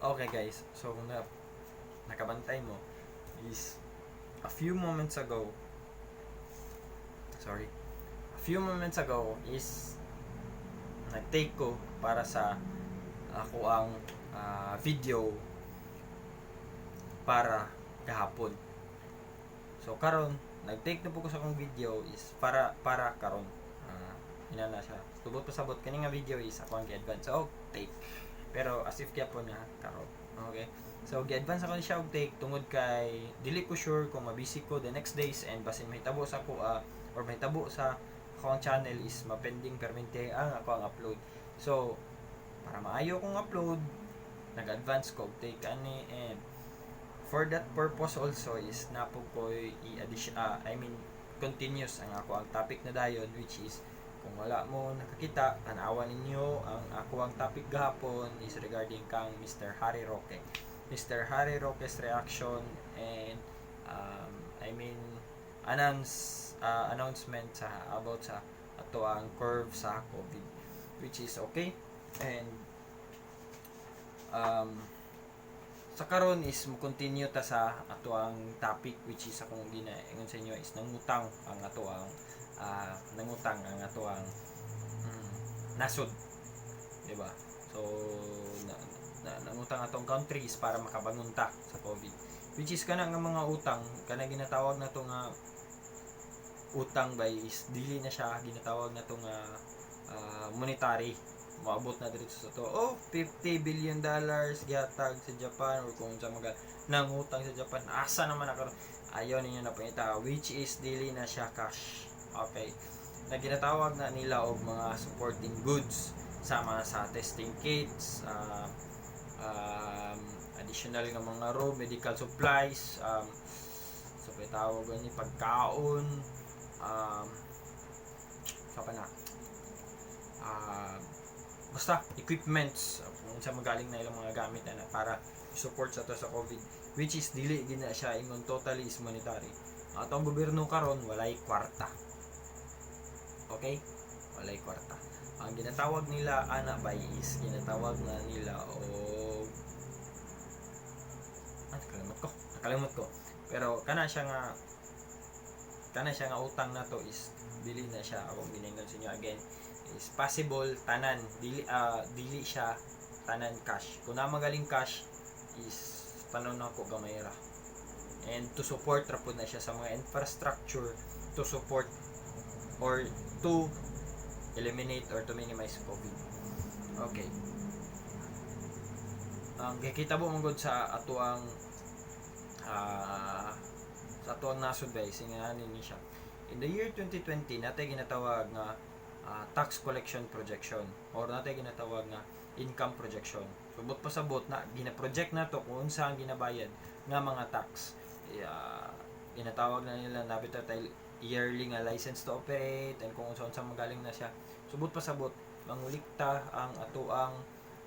Okay guys, so kung nakabantay mo is a few moments ago, sorry, a few moments ago is nag-take ko para sa ako ang video para gahapon. So karon nag-take na pud ko sa akong video is para karon. Ina na siya. Tubot pasabot kani nga video is ako ang gi-advance og take. Pero as if gyapon nga karon. Okay. So gi-advance ako ni siya og take tungod kay dili ko sure kung mabisi ko the next days and basin mahitabo sa ako or mahitabo sa ako ang channel is mapending permente ang ako ang upload. So para maayo kong upload, nag-advance ko og take ani, and for that purpose also is naa pud ko i-addition, I mean, continuous ang ako ang topic na dayon, which is kung wala mo nakakita, tanawan ninyo ang ako ang topic gahapon is regarding kang Mr. Harry Roque. Mr. Harry Roque's reaction and I mean, announcement sa about sa ato ang curve sa COVID, which is okay. And sa karon is mo continue ta sa ato ang topic, which is akong ginaingon sa inyo is nangutang ang ato ang nasod, di ba? So na, nangutang atong countries para makabangon ta sa COVID, which is kana nga mga utang, kana ginatawag na to nga utang by is dili na siya ginatawag na to nga monetary. Moabot na diretso sa to, oh, $50 billion gihatag sa Japan or kung sa mga nangutang sa Japan, asa naman na karon, ayaw ninyo na pangita, which is dili na siya cash, okay, na ginatawag na nila og mga supporting goods sama sa testing kits, additional nga mga raw medical supplies, so pay tawag ni pagkaon, sa pa na basta equipments, kung sa magaling na ilang mga gamit na para support sa to sa COVID, which is dili gina siya ingon totally is monetary. Ang atong gobyerno karon walay kwarta, okay, walay kwarta. Ang ginatawag nila ana bay is ginatawag na nila og nakalimot ko, pero kana siya nga utang na to is dili na siya, akong ginaingon sa inyo again, is possible tanan dili siya tanan cash. Kung na magaling cash is tanon na ko gamay ra, and to support ra pud na siya sa mga infrastructure to support or to eliminate or to minimize COVID, okay? Ang gikita mo man gud sa atoang nasod guys, ingani ni siya. In the year 2020, natay ginatawag nga tax collection projection or natay ginatawag nga income projection. So buot pasabot na gina-project na to kung unsa ang ginabayad nga mga tax. Ginatawag na nila naa bitaw tay yearly nga license to operate and kung unsa-unsa magaling na siya. So buot pasabot mangulikta ang atoang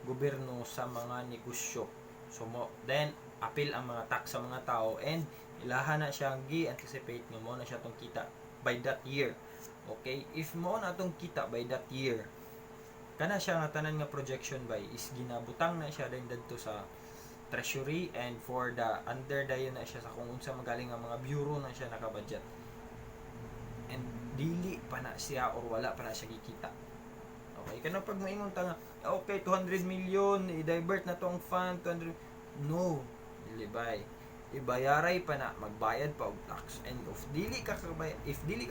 gobyerno sa mga negosyo. So mo then apil ang mga tax sa mga tao and ilaha na siyang gi-anticipate nga mo na siya tong kita by that year. Okay, if mo na tong kita by that year, kana siya nga tanan nga projection by is ginabutang na siya din dadto sa treasury and for the under dayon na siya sa kung unsa magaling nga mga bureau na siya nakabudget. And dili pa na siya or wala pa na siya gikita. Okay, kana pag moingon ta nga okay, 200 million i-divert na tong fund, 200, no, dili bay, ibayaray pa na, magbayad pa og tax. And if dili ka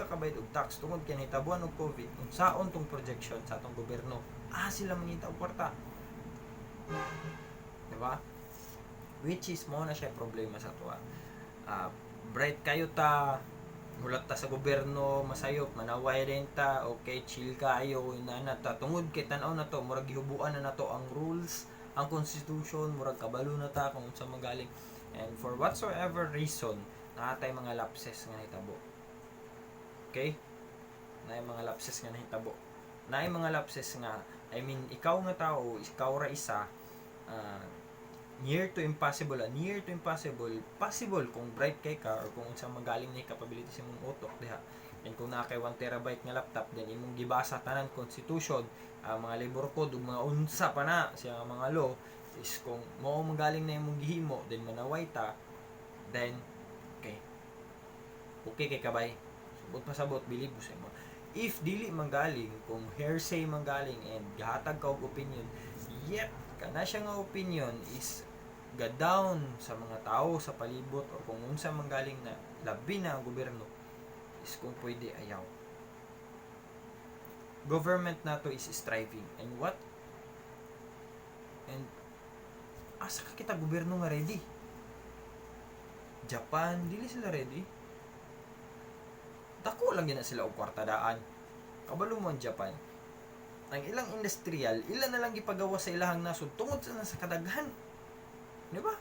kabayad og tax tungod kay nahitabuan og COVID, unsaon tong projection sa atong gobyerno? Ah, sila mangita og kwarta, di ba? Which is mo na siya problema sa atoa. Bright kayo ta, mulat ta sa gobyerno, masayop, manaway rin ta, okay, chill kayo na ta tungod kay tan-aw na to, murag gihubuan na nato ang rules, ang constitution, murag kabalo na ta kung unsa magaling. And for whatsoever reason, naa tay mga lapses nga nahitabo, okay, naay mga lapses nga nahitabo, naay mga lapses nga, I mean, ikaw nga tao, ikaw ra isa, near to impossible, near to impossible, possible kung bright kay ka or kung unsa magaling ni capability sa imong utok diha. And kung naa kay 1 terabyte nga laptop, then imong gibasa tanan constitution, ang mga labor code ug mga unsa pa na siya nga mga law. Is kung mao magaling na imong gihimo, then manaway ta, then okay. Okay kay kabay. Subot pasabot, believe mo sa imo. If dili manggaling, kung hearsay manggaling and gahatag ka og opinion, yet kana siya nga opinion is ga down sa mga tao sa palibot or kung unsa manggaling na, labi na ang gobyerno, is kung pwede, ayaw. Government nato is striving and what and asa ka kita gobyerno nga ready? Japan, dili sila ready. Dako lang gina sila og kwarta daan. Kabalo mo ang Japan, ang ilang industrial, ila na lang gipagawa sa ilahang nasod tungod sa nasa kadaghan, di ba?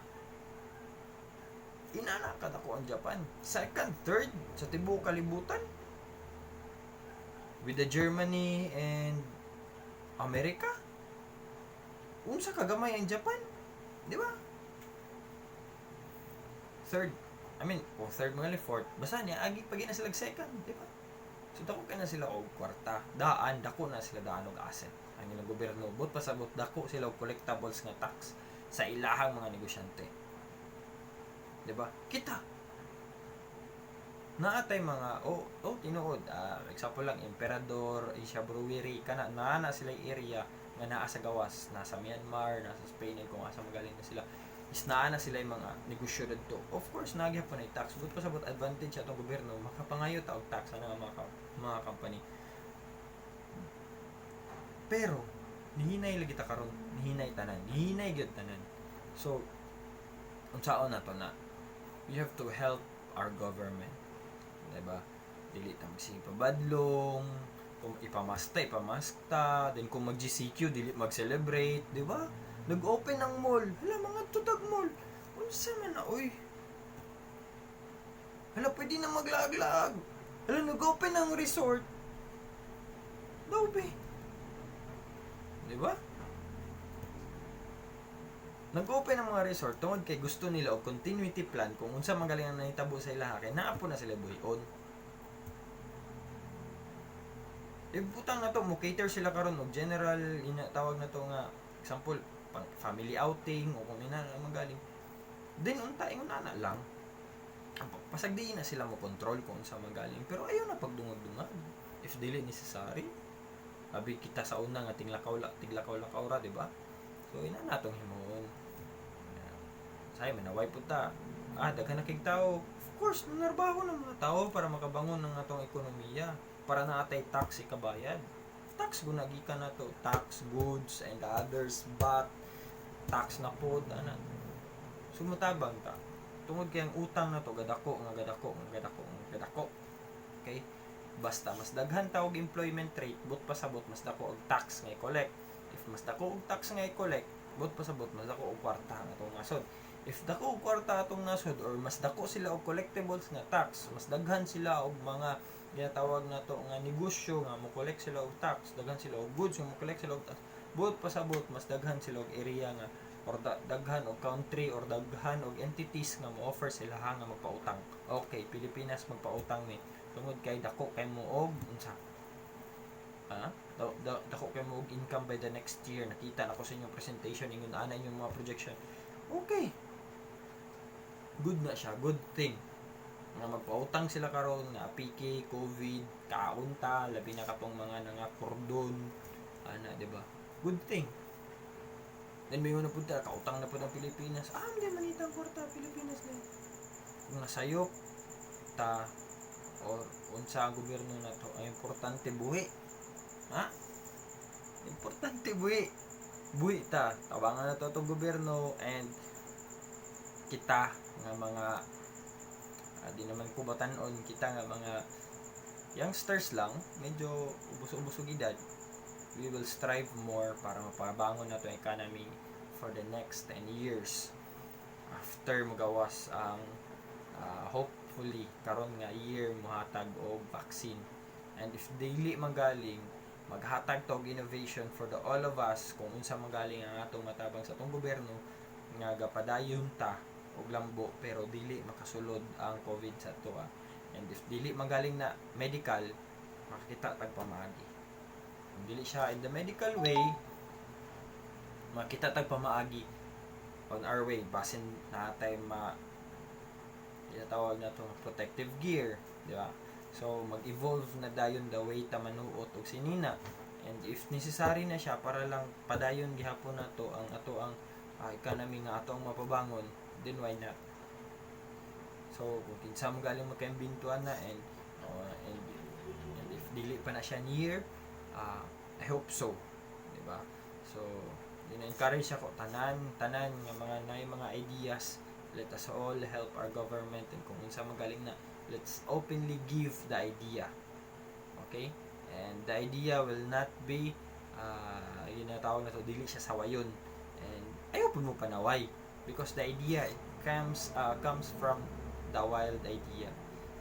Inana kadako ang Japan, second, third sa tibuok kalibutan with the Germany and America. Unsa kagamay ang Japan, di ba? Third, I mean, o third mga fourth, basta niya agi pag na sila second, di ba? So dako kay na sila og kwarta daan, dako na sila daan og asset ang ilang gobyerno. But pasabot, dako sila og collectibles nga tax sa ilahang mga negosyante, di ba? Kita naatay mga, oh, tinuod, example lang, Emperador, Asia Brewery, kana naa na sila area nga naa sa gawas, nasa Myanmar, nasa Spain, and kung asa magaling na sila, is naa na sila yung mga negosyo didto. Of course, naa gyapon ay tax. But pasabot, advantage atong gobyerno, makapangayo ta og tax ana nga mga company. Pero nihinay lagi ta karon, nihinay tanan, nihinay gyud tanan. So unsaon na to na we have to help our government, diba? Dili ta magsige pabadlong. Kung ipamasta, ipamasta. Then kung mag GCQ, dili mag-celebrate, di ba? Nag-open ang mall, hala, mga tutag mall. Unsa man na, oy? Hala, pwede na maglaag-laag. Hala, nag-open ang resort daw be, di ba? Nag-open ang mga resort tungod kay gusto nila og continuity plan kung unsa magaling ang nahitabo sa ilaha kay naa po na sila buhion. Ibutang na to mo cater sila karon og general ina tawag na to nga example pang family outing o kung ina na magaling. Then unta ingon ana lang. Pasagdiin na sila mo control kung unsa magaling, pero ayaw na pagdungag-dungag if dili necessary. Abi kita sa una nga tinglakaw tiglakaw-lakaw ra, di ba? So ina natong himuon. Say manaway pud ta. Ah, daghan na kig tao. Of course, nanarbaho ng mga tao para makabangon ng atong ekonomiya, para naatay tax ikabayad. Tax guna gikan na to, tax, goods and others, but tax na pod ana. Sumutabang ta. Tungod kay ang utang na to gadako nga gadako nga gadako nga gadako. Okay? Basta mas daghan ta og employment rate, but pasabot mas dako og tax nga i-collect. If mas dako og tax nga i-collect, but pasabot mas dako og kwarta nga atong nasod. If dako og kwarta atong nasod or mas dako sila og collectibles nga tax, mas daghan sila og mga ginatawag nato nga negosyo nga mo collect sila og tax, daghan sila og goods nga mo collect sila og tax, but pasabot mas daghan sila og area nga or daghan og country or daghan og entities nga mo offer sila ha nga magpautang. Okay, Pilipinas, magpautang ni. Tungod kay dako kay mo og unsa? Ha? Dako kay mo og income by the next year. Nakita na ko sa inyong presentation, ingon ana inyong mga projection. Okay. Good na siya, good thing nga magpautang sila karon nga PK, COVID, kaunta, labi na katong mga nangakordon ana, di ba? Good thing. Then may na punta, kautang na po ng Pilipinas. Ah, hindi manitang kwarta Pilipinas na. Kung nasayop ta or unsa ang gobyerno na to, ay importante buhi. Ha? Importante buhi. Buhi ta. Tabangan na to itong gobyerno and kita nga mga di naman ko batanon, kita nga mga youngsters lang, medyo ubos-ubos og edad, we will strive more para mapabangon na itong economy for the next 10 years after magawas ang hopefully karon nga year mohatag og vaccine. And if dili manggaling, maghatag to og innovation for the all of us kung unsa manggaling ang atong matabang sa atong gobyerno nga gapadayon ta og lambo pero dili makasulod ang COVID sa ato. And if dili magaling na medical, makakita tag pamaagi. Kung dili siya in the medical way, makita tag pamaagi. on our way. Basin natay ma tinatawag na itong protective gear, di ba? So mag-evolve na dayon the way ta manuot og sinina. And if necessary na siya para lang padayon gihapon nato ang ato ang economy nga ato ang mapabangon, then why not? So kung kinsa mo galing magkaimbintuan na and if dili pa na siya near, I hope so, di ba? So gina-encourage ako tanan tanan nga mga naay mga ideas. Let us all help our government, and kung unsa magaling na, let's openly give the idea, okay? And the idea will not be yun na tawag na to, dili siya sawayon and ayaw pud mo panaway because the idea, it comes from the wild idea.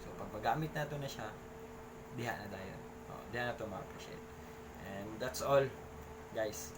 So pag magamit nato na siya, diha na dayon, oh, diha na to ma-appreciate. And that's all, guys.